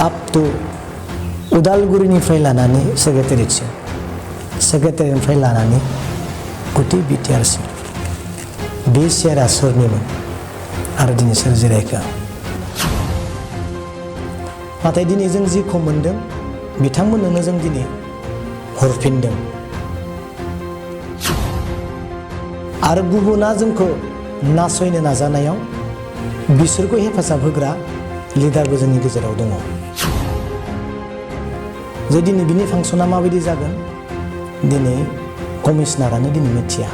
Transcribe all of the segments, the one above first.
up to उदालगुरिनिफ्राय लानानै सेक्रेटारियेटसिम सेक्रेटारियेटनिफ्राय लानानै गुदि बिटिआरसिम बे चेयारा सोरनिमोन आरो दिनै सोर जिरायखो नाथाय दिनै जों जिखौ मोनदों बिथांमोननो जों दिनै हरफिनदों आरो गुबुना जोंखौ नासयनो नाजानायाव बिसोरखौ हेफाजाब होग्रा लिडारबो जोंनि गेजेराव दङ जे दिनै बिनि फांसना माबायदि जागोन दिनै कमिशनारानो दिनै मिथिया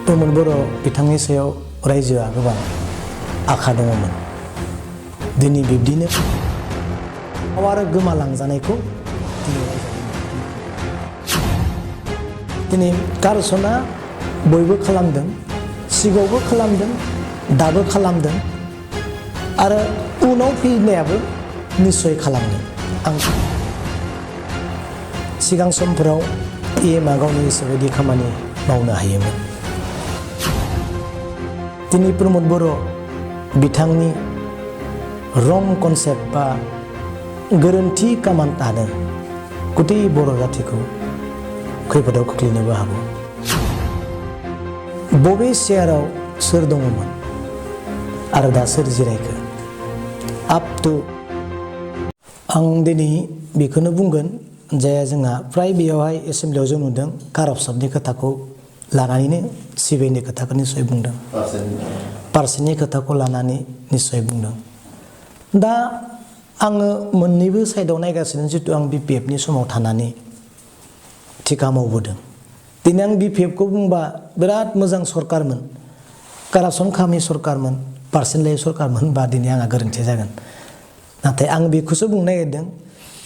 प्रमद बर' बिथांनि सायाव रायजोआ गोबां आखा दङमोन दिनै बिब्दिनो आरो गोमालांजानायखौ दिनै कारेक्सना बयबो खालामदों सिगाङावबो खालामदों दाबो खालामदों आरो उनाव फैनायाबो निश्चय खालामगोन आं सिगां समफोराव इएमआ गावनि गोसोबायदि खामानि मावनो हायोमोन दिनै प्रमद बर' बिथांनि रं कनसेप्ट बा गोरोन्थि कामान्टआनो गुदि बर' जाथिखौ खैफोदाव खोख्लैनोबो हागौ बबे चेयाराव सोर दङमोन आरो दा सोर जिरायखो आप टु आं दिनै बेखौनो बुंगोन जे जोंहा फ्राय बेयावहाय एसेमब्लियाव जों नुदों कारापसननि खोथाखौ लानानैनो सिबिआइनि खोथाखौ निस्सय बुंदों पार्सेन्टनि खोथाखौ लानानै निस्सय बुंदों दा आङो मोननैबो साइडआव नायगासिनो जितु आं बिपिएफनि समाव थानानै थिखा मावबोदों दिनै आं बिपिएफखौ बुंबा बिराद मोजां सरकारमोन कारापसन खालामै सरकारमोन पार्सेन्ट लायै सरकारमोन बा दिनै आंहा गोरोन्थि जागोन नाथाय आं बेखौसो बुंनो नागिरदों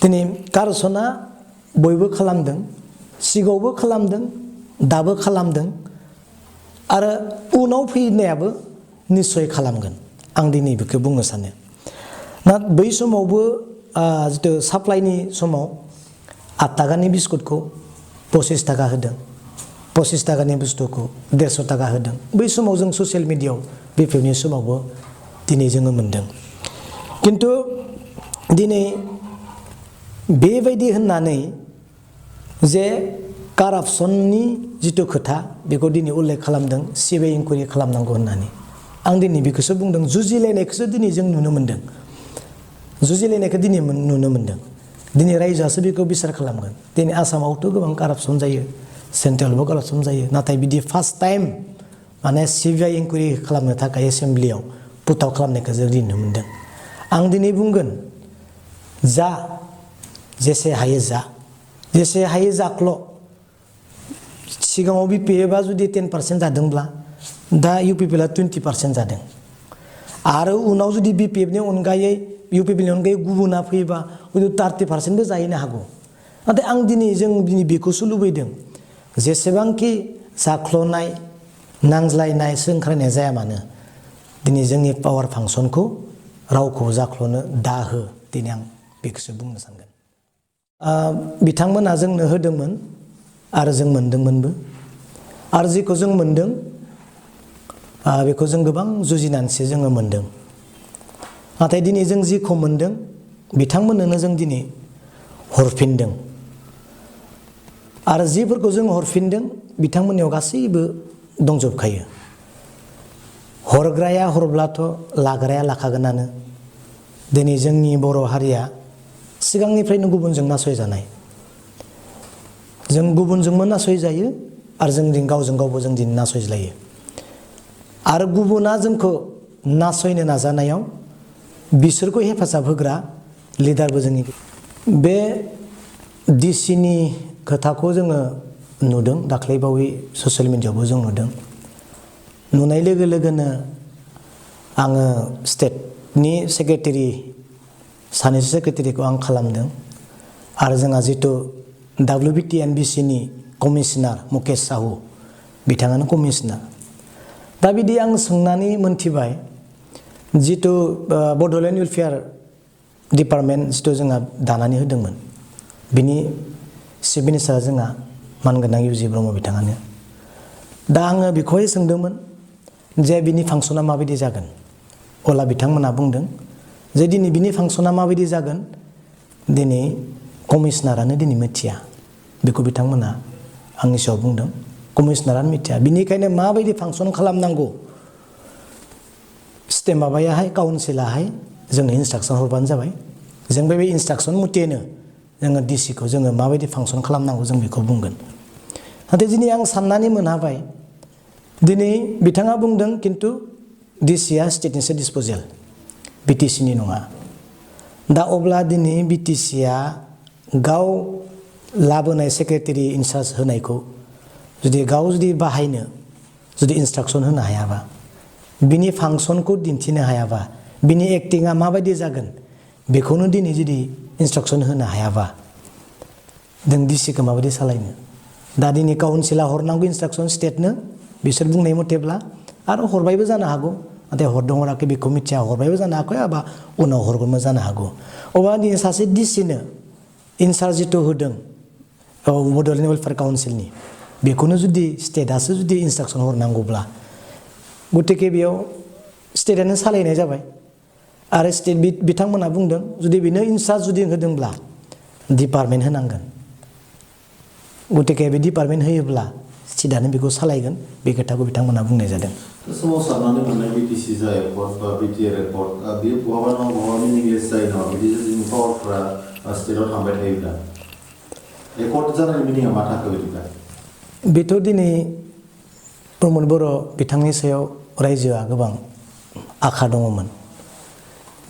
दिनै कारापसना बयबो खालामदों सिगाङावबो खालामदों दाबो खालामदों आरो उनाव फैनायाबो निस्सय खालामगोन आं दिनै बेखौ बुंनो सानो ना बै समावबो जितु साप्लाइनि समाव 8 थाखानि बिस्कुटखौ 25 थाखा होदों 25 थाखानि बुस्थुखौ 150 थाखा होदों बै समाव जों ससियेल मिडियायाव बिपिएफनि समावबो दिनै जोङो मोनदों किन्तु दिनै बेबायदि होननानै जे कारापसननि जितु खोथा बेखौ दिनै उल्लेख खालामदों सिबिआइ इनकुवारि खालामनांगौ होननानै आं दिनै बेखौसो बुंदों जुजिलायनायखौसो दिनै जों नुनो मोनदों जुजिलायनायखौ दिनै नुनो मोनदों दिनै रायजोआसो बेखौ बिसार खालामगोन दिनै आसामावथ' गोबां कारापसन जायो सेन्ट्रेलावबो कारापसन जायो नाथाय बिदि फार्स्ट टाइम माने सिबिआइ इनकुवारि खालामनो थाखाय एसेमब्लियाव पुट आउट खालामनायखौ जों दिनै नुनो मोनदों आं दिनै बुंगोन जा जेसे हायो जाख्ल' सिगाङाव बिपिएफआ जुदि 10% जादोंब्ला दा इउपिपिएलआ 20% जादों आरो उनाव जुदि बिपिएफनि अनगायै इउपिपिएलनि अनगायै गुबुना फैयोबा 30%बो जाहैनो हागौ नाथाय आं जों दिनै बेखौसो लुबैदों जेसेबांखि जाख्ल'नाय नांज्लायनाय सोंख्रायनाय जाया मानो दिनै जोंनि पावार फांसनखौ रावखौ जाख्ल'नो दाहो दिनै आं बेखौसो बुंनो सानगोन बिथांमोना जोंनो होदोंमोन आरो जों मोनदोंमोनबो आरो जेखौ जों मोनदों बेखौ जों गोबां जुजिनानैसो जोङो मोनदों नाथाय दिनै जों जिखौ मोनदों बिथांमोननो जों दिनै हरफिनदों आरो जिफोरखौ जों हरफिनदों बिथांमोननियाव गासैबो दंजोबखायो हरग्राया हरब्लाथ' लाग्राया लाखागोनानो दिनै जोंनि बर' हारिया सिगांनिफ्रायनो गुबुनजों नासयजानाय जों गुबुनजोंबो नासयजायो आरो जों गावजों गावबो जों दिनै नासयज्लायो आरो गुबुना जोंखौ नासयनो नाजानायाव बिसोरखौ हेफाजाब होग्रा लिडारबो जोंनि बे डिसिनि खोथाखौ जोङो नुदों दाख्लैबावै ससियेल मिडियायावबो जों नुदों नुनाय लोगो लोगोनो आङो स्टेटनि सेक्रेटारि सानैसो सेक्रेटारिखौ आं खालामदों आरो जोंहा जितु WBTNBCनि कमिशनार मुकेश साहु बिथाङानो कमिशनार दा बिदि आं सोंनानै मोनथिबाय जितु बड'लेण्ड वेलफेयार डिपार्टमेन्ट जितु जोंहा दानानै होदोंमोन बिनि चिफ मिनिस्टारा जोंहा मानगोनां इउ जि ब्रह्म बिथाङानो दा आङो बेखौहाय सोंदोंमोन जे बिनि फांसना माबायदि जागोन अब्ला बिथांमोना बुंदों जे दिनै बिनि फांसना माबायदि जागोन दिनै कमिशनारानो दिनै मिथिया बेखौ बिथांमोना आंनि सायाव बुंदों कमिशनारानो मिथिया बिनिखायनो माबायदि फांसन खालामनांगौ माबायाहाय काउन्सिलाहाय जोंनो इन्सट्राक्सन हरबानो जाबाय जों बे इन्सट्राक्सन मथेनो जोङो डिसिखौ जोङो माबायदि फांसन खालामनांगौ जों बेखौ बुंगोन नाथाय दिनै आं साननानै मोनहाबाय दिनै बिथाङा बुंदों खिन्थु डिसिआ स्टेटनिसो डिसप'जेल बिटिसिनि नङा दा अब्ला दिनै बिटिसिआ गाव लाबोनाय सेक्रेटारि इनचार्ज होनायखौ जुदि गाव जुदि बाहायनो जुदि इन्सट्राक्सन होनो हायाबा बिनि फांसनखौ दिन्थिनो हायाबा बिनि एक्टिंआ माबायदि जागोन बेखौनो दिनै जुदि इन्सट्राक्सन होनो हायाबा जों डिसिखौ माबायदि सालायनो दा दिनै काउन्सिला हरनांगौ इन्सट्राक्सन स्टेटनो बिसोर बुंनाय मथेब्ला आरो हरबायबो जानो हागौ नाथाय हरदों हराखै बेखौ मिथिया हरबायबो जानो हागौ एबा उनाव हरगोनबो जानो हागौ अब्ला दिनै सासे डिसिनो इनचार्ज जिथु होदों बड'लेण्ड वेलफेयार काउन्सिलनि बेखौनो जुदि स्टेटआसो जुदि इन्सट्राक्सन हरनांगौब्ला गतिके बेयाव स्टेटआनो सालायनाय जाबाय आरो स्टेट बिथांमोना बुंदों जुदि बेनो इनचार्ज जुदि होदोंब्ला डिपार्टमेन्ट होनांगोन गतिके बे डिपार्टमेन्ट होयोब्ला स्टेटआनो बेखौ सालायगोन बे खोथाखौ बिथांमोना बुंनाय जादों सोमावसारनानै मोननाय बिटिसि जा एपर्ट बा बिटिआर एपर्ट बेयो बहाबा नङा बहाबा मिनिंलेस जायो नामा बिदि जोंनि पावारफ्रा स्टेटआव थांबाय थायोब्ला एकर्ड जानायनि मिनिङा मा थाखो बिदिब्ला बेथ' दिनै प्रमद बर' बिथांनि सायाव रायजोआ गोबां आखा दङमोन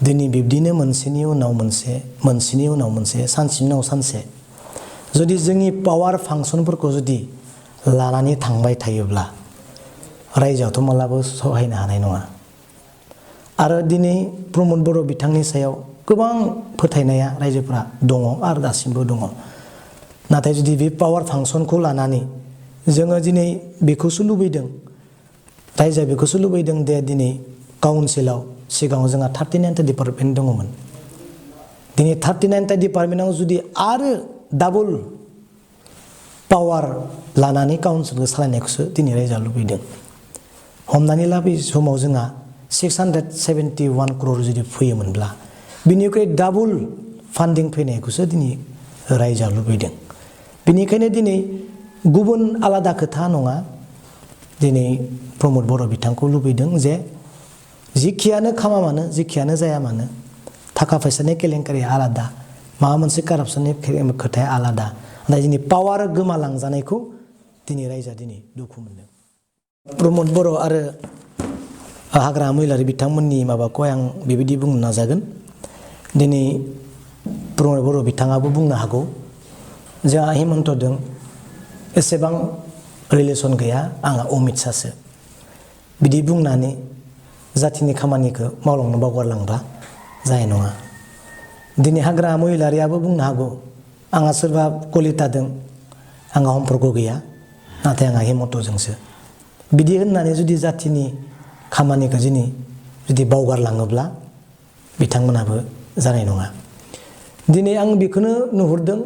दिनै बिब्दिनो मोनसेनि उनाव मोनसे सानसेनि उनाव सानसे जुदि जोंनि पावार फांसनफोरखौ जुदि लानानै थांबाय थायोब्ला रायजोआथ' मालाबा सहायनो हानाय नङा आरो दिनै प्रमद बर' बिथांनि सायाव गोबां फोथायनाया रायजोफ्रा दङ आरो दासिमबो दङ नाथाय जुदि बे पावार फांसनखौ लानानै जोङो दिनै बेखौसो लुबैदों रायजोआ बेखौसो लुबैदों दे दिनै काउन्सिलाव सिगाङाव जोंहा 39टा डिपार्टमेन्ट दङमोन दिनै 39टा डिपार्टमेन्टआव जुदि आरो डाबल पावार लानानै काउन्सिलखौ सालायनायखौसो दिनै रायजोआ लुबैदों हमनानै ला बे समाव जोंहा 671 crore जुदि फैयोमोनब्ला बिनिख्रुइ डाबल फान्डिं फैनायखौसो दिनै रायजोआ लुबैदों बेनिखायनो दिनै गुबुन आलादा खोथा नङा दिनै प्रमद बर' बिथांखौ लुबैदों जे जिखियानो खामा मानो जिखियानो जाया मानो थाखा फैसानि केलेंकारिया आलादा माबा मोनसे कारापसननि खोथाया आलादा नाथाय दिनै पावार गोमालांजानायखौ दिनै रायजोआ दिनै दुखु मोनदों प्रमद बर' आरो हाग्रामा महिलारि बिथांमोननि माबाखौ आं बेबायदि बुंनो नाजागोन दिनै प्रमद बर' बिथाङाबो बुंनो हागौ जोंहा हिमन्तजों एसेबां रिलेसन गैया आंहा अमित शाहसो बिदि बुंनानै जाथिनि खामानिखौ मावलांनो बावगारलांबा जानाय नङा दिनै हाग्रामा महिलारियाबो बुंनो हागौ आंहा सोरबा कलिताजों आंहा सम्पर्क गैया नाथाय आंहा हिमन्तजोंसो बिदि होननानै जुदि जाथिनि खामानिखौ जुदि बावगारलाङोब्ला बिथांमोनाबो जानाय नङा दिनै आं बेखौनो नुहुरदों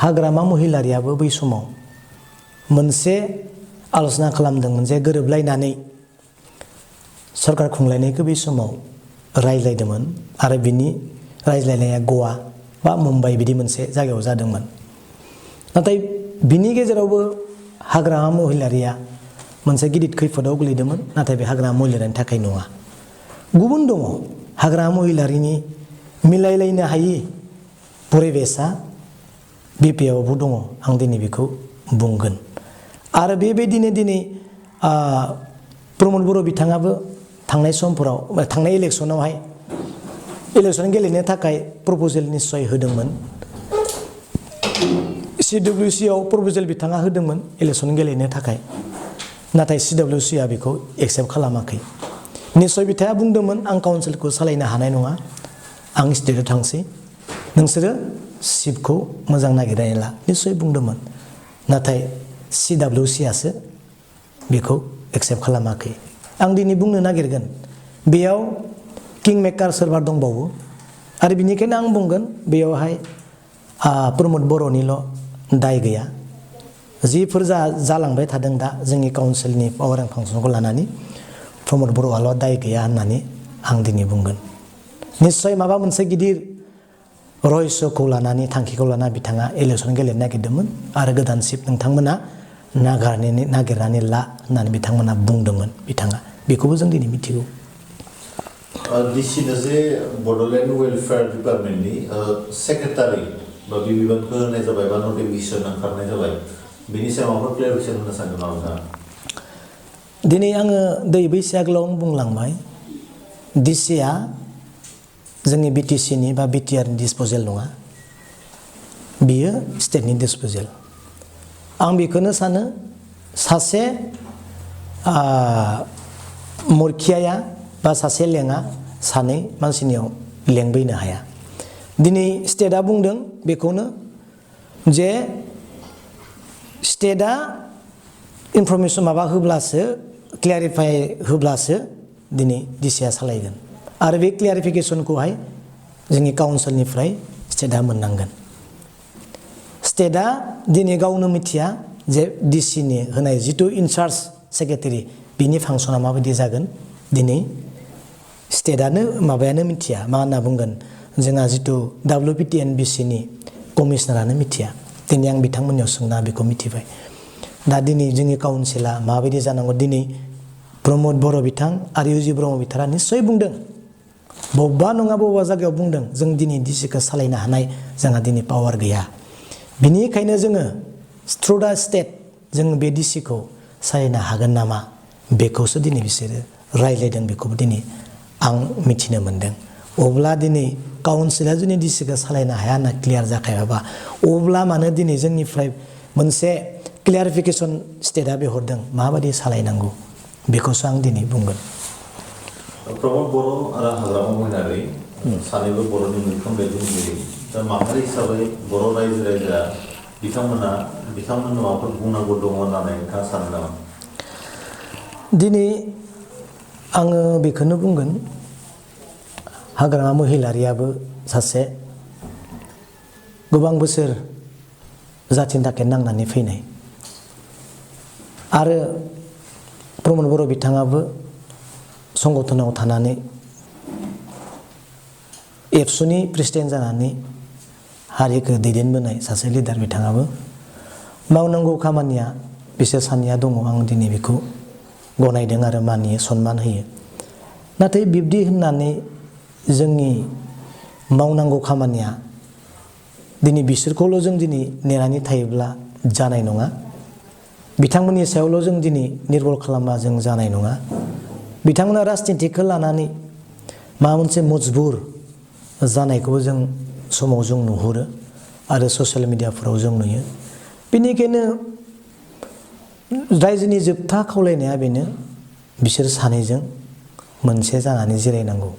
हाग्रामा महिलारियाबो बै समाव मोनसे आल'सना खालामदोंमोन जे गोरोबलायनानै सरकार खुंलायनायखौ बै समाव रायज्लायदोंमोन आरो बिनि रायज्लायनाया गवा बा मुम्बाइ बिदि मोनसे जायगायाव जादोंमोन नाथाय बिनि गेजेरावबो हाग्रामा महिलारिया मोनसे गिदिर खैफोदाव गोलैदोंमोन नाथाय बे हाग्रामा महिलारिनि थाखाय नङा गुबुन दङ हाग्रामा महिलारिनि मिलायलायनो हायि परिबेसा बिपिआवबो दङ आं दिनै बेखौ बुंगोन आरो बेबायदिनो दिनै प्रमद बर' बिथाङाबो थांनाय समफोराव थांनाय इलेक्सनावहाय इलेक्सन गेलेनो थाखाय प्रप'जेल निस्सय होदोंमोन CWCआव प्रप'जेल बिथाङा होदोंमोन इलेक्सन गेलेनो थाखाय नाथाय CWCआ बेखौ एक्सेप्ट खालामाखै निस्सय बिथाङा बुंदोंमोन आं काउन्सिलखौ सालायनो हानाय नङा आं स्टेटआव थांसै नोंसोरो सिटखौ मोजां नागिरनानै ला निस्सय बुंदोंमोन नाथाय CWCआसो बेखौ एक्सेप्ट खालामाखै आं दिनै बुंनो नागिरगोन बेयाव किं मेकार सोरबा दंबावो आरो बिनिखायनो आं बुंगोन बेयावहाय प्रमद बर'निल' दाय गैया जिफोर जालांबाय थादों दा जोंनि काउन्सिलनि पावार एन्ड फांसनखौ लानानै प्रमद बर'आल' दाय गैया होननानै आं दिनै बुंगोन निश्चय माबा मोनसे गिदिर रहस्यखौ लानानै थांखिखौ लाना बिथाङा इलेक्सन गेलेनो नागिरदोंमोन आरो गोदान चिफ नोंथांमोना नागिरनानै ला होननानै बिथांमोना बुंदोंमोन बिथाङा बेखौबो जों दिनै मिथिगौ डिसिनो जे बड'लेण्ड वेलफेयार डिपार्टमेन्टनि सेक्रेटारि बा बिबानखौ होनाय जाबाय बा नटिफिकेसन ओंखारनाय जाबाय बेनि सायाव माबाफोर क्लियारिफिकेसन होनो सानदों नामा नोंथाङा दिनै आङो दै बैसो आगोलाव बुंलांबाय डिसिआ जोंनि बिटिसिनि बा बिटिआरनि डिसप'जेल नङा बियो स्टेटनि डिसप'जेल आं बेखौनो सानो सासे मुरखियाया बा सासे लेङा सानै मानसिनियाव लेंबैनो हाया दिनै स्टेटआ बुंदों बेखौनो जे स्टेटआ इनफरमेसन माबा होब्लासो क्लियारिफाइ होब्लासो दिनै डिसिआ सालायगोन आरो बे क्लियारिफिकेसनखौहाय जोंनि काउन्सिलनिफ्राय स्टेटआ मोननांगोन स्टेटआ दिनै गावनो मिथिया जे डिसिनि होनाय जिथु इनचार्ज सेक्रेटारि बिनि फांसना माबायदि जागोन दिनै स्टेटआनो माबायानो मिथिया मा होनना बुंगोन जोंहा जिथु WPTN-BCनि कमिसनारानो मिथिया दिनै आं बिथांमोननियाव सोंना बेखौ मिथिबाय दा दिनै जोंनि काउन्सिला माबायदि जानांगौ दिनै प्रमद बर' बिथां आरो इउजि ब्रह्म बिथाङा निस्सय बुंदों बबेबा नङा बबेबा जायगायाव बुंदों जों दिनै डिसिखौ सालायनो हानाय जोंहा दिनै पावार गैया बिनिखायनो जोङो थ्रु दा स्टेट जों बे डिसिखौ सालायनो हागोन नामा बेखौसो दिनै बिसोरो रायज्लायदों बेखौबो दिनै आं मिथिनो मोन्दों अब्ला दिनै काउन्सिला जुदि डिसिखौ सालायनो हाया होनना क्लियार जाखायाबा अब्ला मानो दिनै जोंनिफ्राय मोनसे क्लियारिफिकेसन स्टेटआ बिहरदों माबायदि सालायनांगौ बेखौसो आं दिनै बुंगोन प्रमद बर' आरो हाग्रामा महिलारि सानैबो बर'नि मैखोम दैदेनगिरि दा माहारि हिसाबै बर' रायजो राजाया बिथांमोननो माबाफोर बुंनांगौ दङ होननानै नोंथाङा सानो नामा दिनै आङो बेखौनो बुंगोन हाग्रामा महिलारियाबो सासे गोबां बोसोर जाथिनि थाखाय नांनानै फैनाय आरो प्रमद बर' बिथाङाबो संगठनाव थानानै एबसुनि प्रेसिडेन्ट जानानै हारिखौ दैदेनबोनाय सासे लिडार बिथाङाबो मावनांगौ खामानिया बिसोर सानैया दङ आं दिनै बेखौ गनायदों आरो मानियो सनमान होयो नाथाय बिब्दि होननानै जोंनि मावनांगौ खामानिया दिनै बिसोरखौल' जों दिनै नेनानै थायोब्ला जानाय नङा बिथांमोननि सायावल' जों दिनै निर्भर खालामबा जों जानाय नङा बिथांमोना राजनितिखौ लानानै माबा मोनसे मजबुर जानायखौबो जों समाव जों नुहुरो आरो ससियेल मिडियाफोराव जों नुयो बेनिखायनो रायजोनि जोबथा खावलायनाया बेनो बिसोर सानैजों मोनसे जानानै जिरायनांगौ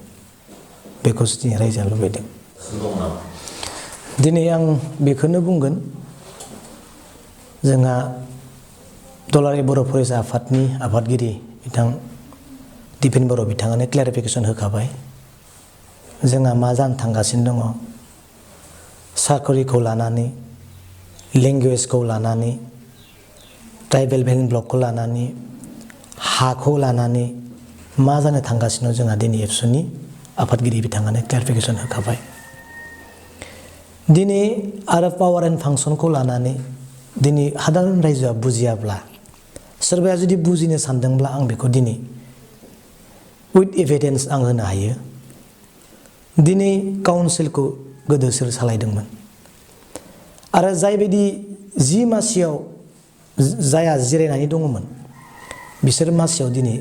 बेखौसो दिनै रायजोआ लुबैदों दिनै आं बेखौनो बुंगोन जोंहा दुलाराय बर' फरायसा आफादनि आफादगिरि बिथां दिपेन बर' बिथाङानो क्लियारिफिकेसन होखाबाय जोंहा मा जानो थांगासिनो दङ साकरिखौ लानानै लेंगुवेजखौ लानानै ट्राइबेल भेलि ब्लकखौ लानानै हाखौ लानानै मा जानो थांगासिनो जोंहा दिनै एबसुनि आफादगिरि बिथाङानो क्लियारिफिकेसन होखाबाय दिनै आरो पावार एन्ड फांसनखौ लानानै दिनै हादारन रायजोआ बुजियाब्ला सोरबाया जुदि बुजिनो सानदोंब्ला आं बेखौ दिनै उइथ एभिडेन्स आं होनो हायो दिनै काउन्सिलखौ गोदो सोर सालायदोंमोन आरो जायबायदि जि मासियाव जाया जिरायनानै दङमोन बिसोर मासियाव दिनै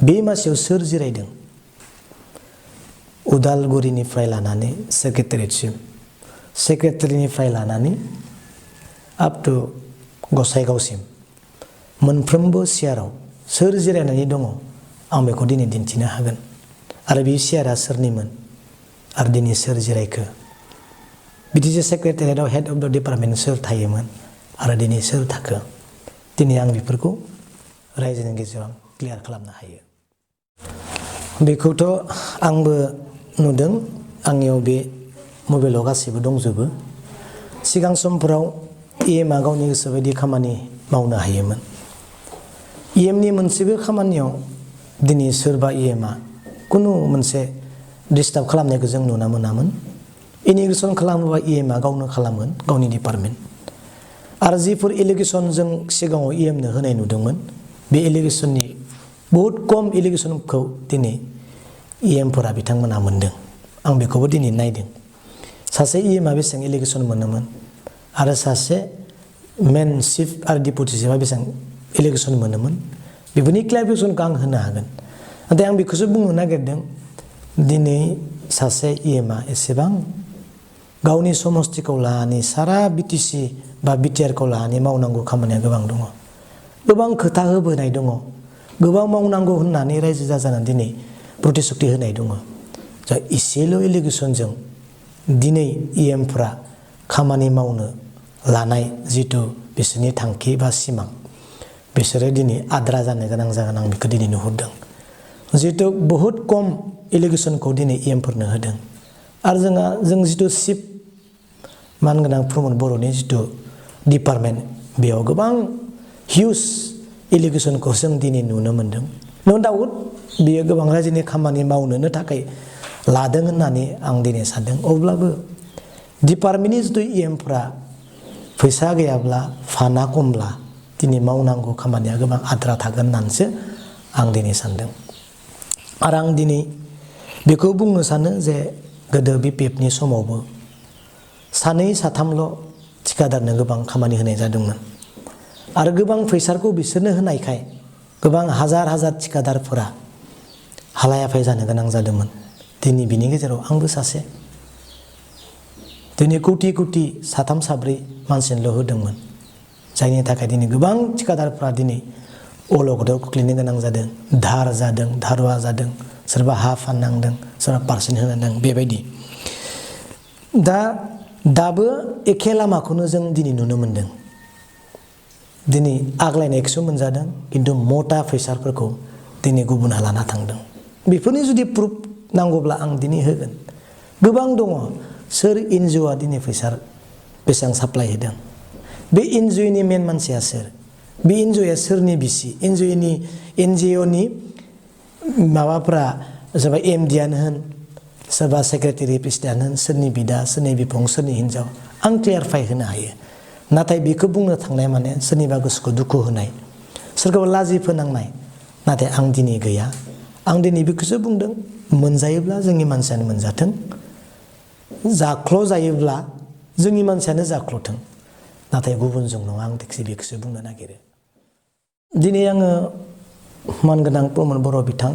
बे मासियाव सोर जिरायदों उदालगुरिनिफ्राय लानानै सेक्रेटारियेटसिम सेक्रेटारिनिफ्राय लानानै आप टु गसाइगावसिम मोनफ्रोमबो सियाराव सोर जिरायनानै दङ आं बेखौ दिनै दिन्थिनो हागोन आरो बे सियारा सोरनिमोन आरो दिनै सोर जिरायखो बिटिसि सेक्रेटारियेटआव हेड अफ द डिपार्टमेन्ट सोर थायोमोन आरो दिनै सोर थाखो दिनै आं बेफोरखौ रायजोनि गेजेराव क्लियार खालामनो हायो बेखौथ' आंबो नुदों आंनियाव बे मबाइलाव गासैबो दंजोबो सिगां समफोराव इएमआ गावनि गोसो बायदि खामानि मावनो हायोमोन इएमनि मोनसेबो खामानियाव दिनै सोरबा इएमआ खुनु मोनसे डिस्टार्ब खालामनायखौ जों नुना मोनामोन इमिग्रेसन खालामोबा इएमआ गावनो खालामोन गावनि डिपार्टमेन्ट आरो जिफोर एलिगेसन जों सिगाङाव इएमनो होनाय नुदोंमोन बे एलिगेसननि बहुत खम एलिगेसनखौ दिनै इएमफोरा बिथांमोना मोनदों आं बेखौबो दिनै नायदों सासे इएमआ बेसेबां एलिगेसन मोनोमोन आरो सासे मेन चिफ आरो डिपुटि चिफआ बेसेबां एलिगेसन मोनोमोन बेफोरनि क्लेरिफिकेसनखौ आं होनो हागोन नाथाय आं बेखौसो बुंनो नागिरदों दिनै सासे इएमआ एसेबां गावनि समस्तिखौ लानानै सारा बिटिसि बा बिटिआरखौ लानानै मावनांगौ खामानिया गोबां दङ गोबां खोथा होबोनाय दङ गोबां मावनांगौ होननानै रायजो राजानो दिनै प्रतिश्रुति होनाय दङ जा इसेल' एलिगेसनजों दिनै इएमफ्रा खामानि मावनो लानाय जिथु बिसोरनि थांखि बा सिमां बिसोरो दिनै आद्रा जानो गोनां जागोन आं बेखौ दिनै नुहुरदों जिथु बहुत खम एलिगेसनखौ दिनै इएमफोरनो होदों आरो जों जिथु चिफ मानगोनां प्रमद बर'नि जिथु डिपार्टमेन्ट बेयाव गोबां हिउज एलिगेसनखौ जों दिनै नुनो मोन्दों नो डाउट बियो गोबां रायजोनि खामानि मावनोनो थाखाय लादों होननानै आं दिनै सानदों अब्लाबो डिपार्टमेन्टनि जिथु इएमफ्रा फैसा गैयाब्ला फाना खमब्ला दिनै मावनांगौ खामानिया गोबां आद्रा थागोन होननानैसो आं दिनै सानदों आरो आं दिनै बेखौ बुंनो सानो जे गोदो बिपिएफनि समावबो सानै साथामल' थिखादारनो गोबां खामानि होनाय जादोंमोन आरो गोबां फैसाखौ बिसोरनो होनायखाय गोबां हाजार हाजार थिखादारफोरा हालाय-हाफाय जानो गोनां जादोंमोन दिनै बिनि गेजेराव आंबो सासे दिनै कौटि कौटि साथाम साब्रै मानसिनोल' होदोंमोन जायनि थाखाय दिनै गोबां थिखादारफ्रा दिनै अलगदाव खोख्लैनो गोनां जादों धार जादों धारुवा जादों सोरबा हा फाननांदों सोरबा पार्सेन्ट होनांदों बेबायदि दाबो एखे लामाखौनो जों दिनै नुनो मोन्दों दिनै आग्लायनायखौसो मोनजादों खिन्थु मता फैसाफोरखौ दिनै गुबुना लाना थांदों बेफोरनि जुदि प्रुफ नांगौब्ला आं दिनै होगोन गोबां दङ सोर एनजिअ'आ दिनै फैसा बेसेबां साप्लाय होदों बे एनजिअ'नि मेन मानसिया सोर बे एनजिअ'आ सोरनि बिसि एनजिअ'नि माबाफ्रा सोरबा एमडिआनो होन सोरबा सेक्रेटारि प्रेसिडेन्ट होन सोरनि बिदा सोरनि बिफं सोरनि हिन्जाव आं क्लियारफाइ होनो हायो नाथाय बेखौ बुंनो थांनाय माने सोरनिबा गोसोखौ दुखु होनाय सोरखौबा लाजि फोनांनाय नाथाय आं दिनै गैया आं दिनै बेखौसो बुंदों मोनजायोब्ला जोंनि मानसियानो मोनजाथों जाख्ल' जायोब्ला जोंनि मानसियानो जाख्ल'थों नाथाय गुबुनजों नङा आं बेखौसो बुंनो नागिरो दिनै आङो मानगोनां प्रमद बर' बिथां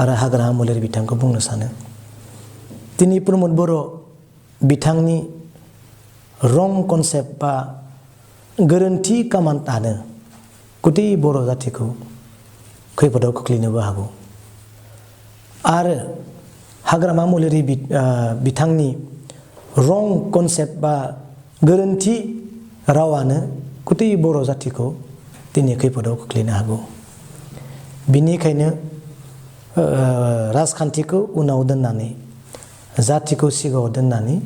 आरो हाग्रामा महिलारि बिथांखौ बुंनो सानो दिनै प्रमद बर' बिथांनि रं कनसेप्ट बा गोरोन्थि कामान्टआनो गथै बर' जाथिखौ खैफोदाव खोख्लैनोबो हागौ आरो हाग्रामा महिलारि बिथांनि रं कनसेप्ट बा गोरोन्थि रावानो गथै बर' जाथिखौ दिनै खैफोदाव खोख्लैनो हागौ बिनिखायनो राजखान्थिखौ उनाव दोननानै जातिखौ सिगाङाव दोननानै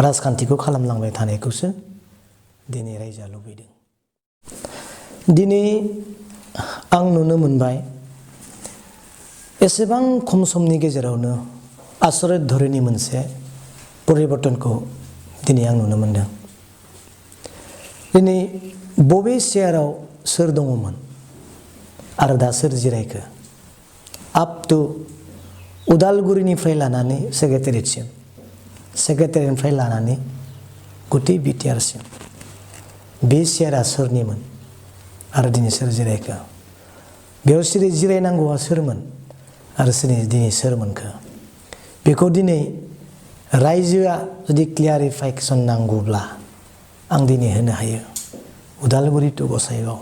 राजखान्थिखौ खालामलांबाय थानायखौसो दिनै रायजोआ लुबैदों दिनै आं नुनो मोनबाय एसेबां खम समनि गेजेरावनो आसरित धरननि मोनसे परिबर्तनखौ दिनै आं नुनो मोनदों दिनै बबे चेयाराव सोर दङमोन आरो दा सोर जिरायखो आप टु उदालगुरिनिफ्राय लानानै सेक्रेटारिनिफ्राय लानानै गथै बिटिआरसिम बे चेयारा सोरनिमोन आरो दिनै सोर जिरायखो बेयाव जिरायनांगौआ सोरमोन आरो दिनै सोर मोनखो बेखौ दिनै रायजोआ जुदि क्लियारिफिकेसन नांगौब्ला आं दिनै होनो हायो उदालगुरि टु गसाइगाव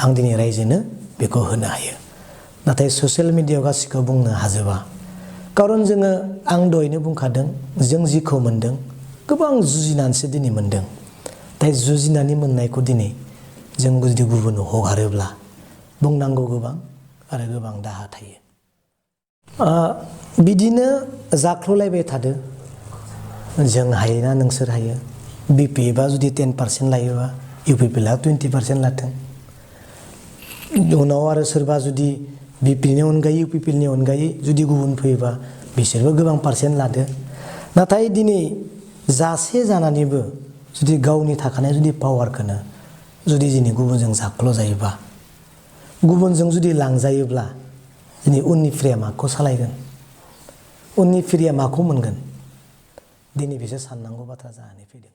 आं दिनै रायजोनो बेखौ होनो हायो नाथाय ससियेल मिडियायाव गासैखौ बुंनो हाजोबा खारन जोङो आं दहायनो बुंखादों जों जिखौ मोनदों गोबां जुजिनानैसो दिनै मोनदों नाथाय जुजिनानै मोननायखौ दिनै जों जुदि गुबुननो हगारोब्ला बुंनांगौ गोबां आरो गोबां दाहा थायो बिदिनो जाख्ल'लायबाय थादो जों हायोना नोंसोर हायो बिपिएफआ जुदि 10% लायोबा इउपिपिएलआ 20% लाथों उनाव आरो सोरबा जुदि बिपिएलनि अनगायै इउपिपिएलनि अनगायै जुदि गुबुन फैयोबा बिसोरबो गोबां पारसेन्ट लादो नाथाय दिनै जासे जानानैबो जुदि गावनि थाखानाय जुदि पावारखौनो जुदि दिनै गुबुनजों जाख्ल' जायोबा गुबुनजों जुदि लांजायोब्ला दिनै उननि फिरिया माखौ सालायगोन उननि फिरिया माखौ मोनगोन दिनै बिसोर साननांगौ बाथ्रा जानानै फैदों